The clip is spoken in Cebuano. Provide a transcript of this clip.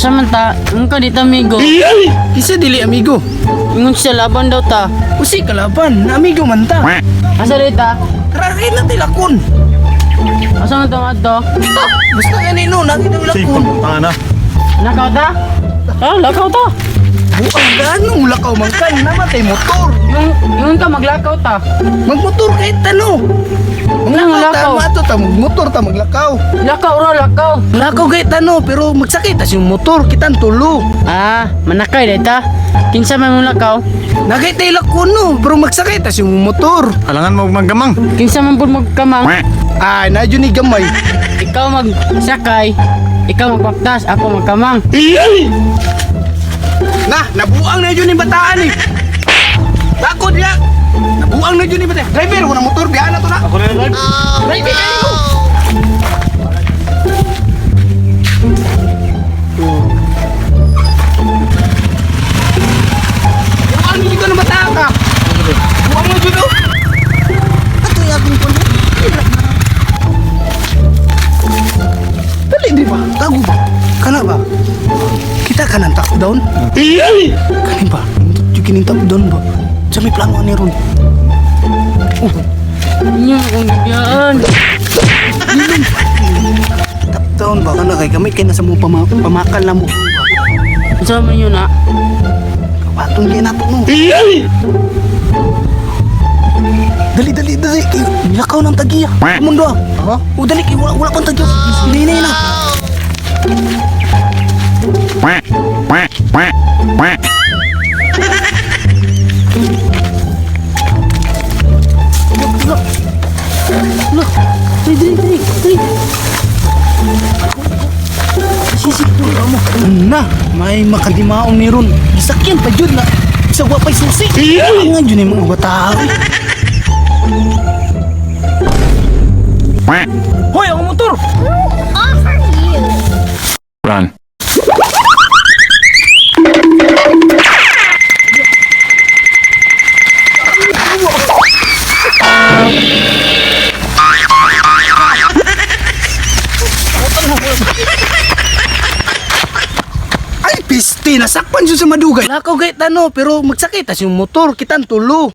Asa man ta? Ingon ka dito amigo. Isa dili amigo. Ingon siya laban daw ta. Usi kalaban, na amigo man ta. Asa dito ta? Tara kay na tilakon. Asa man ta madto? Ah, basta yan no, nakita mo Sige, lakon. pamunta na. Lakaw ta? Ah, lakaw ta. Buang ganong lakaw man kan namatay motor. Ingon ka maglakaw ta. Magmotor kahit ano. Anong Maglakaw ta, lakaw? mato ta, magmotor ta, maglakaw. Lakaw ra, lakaw. Lakaw kahit ano, pero magsakit tas yung motor, kitang tulo. Ah, manakay dito ta. Kinsa man mong lakaw? Nakita ilakon no, pero magsakit tas yung motor. Alangan mo maggamang. Kinsa man pud magkamang? Ay, na ni gamay. Ikaw magsakay, ikaw magbaktas, ako magkamang. Na, nabuang na yun yung bataan eh. Bako diya. Nabuang na yun yung bataan. Driver, wala motor, biya na to na. Ako na drive. Driver, kayo mo. Buang na dito ng bataan ka. Buang na dito. Ato yung ating puno. Dali, di ba? Tago ba? Kana ba? Kita ka ng top down? Kanin ba? Yung kining top down ba? Sa may plano ni Ron. Oh, Inyo akong gibiyaan. top down ba? Kana kay gamit kay nasa mo pamakal na mo. Unsa man yun na? Kapatong kay nato no. Dali, dali, dali. Kay, nilakaw ng tagiya. Mundo ah. Ha? O dali, kay wala, wala pang tagiya. Hinay na. Look, dali, dali, dali, dali. Sisig to mo. Na, may makadimaong ni Ron. Gisakyan pa jud na. Sa wa pa'y susi. Ang nga jud ni mga bata. Hoy, ang motor. Offer you. Run. Ay, piste, nasakpan jud sa madugay. Lakaw gayt ano, pero magsakit tas yung motor, kitang tulo.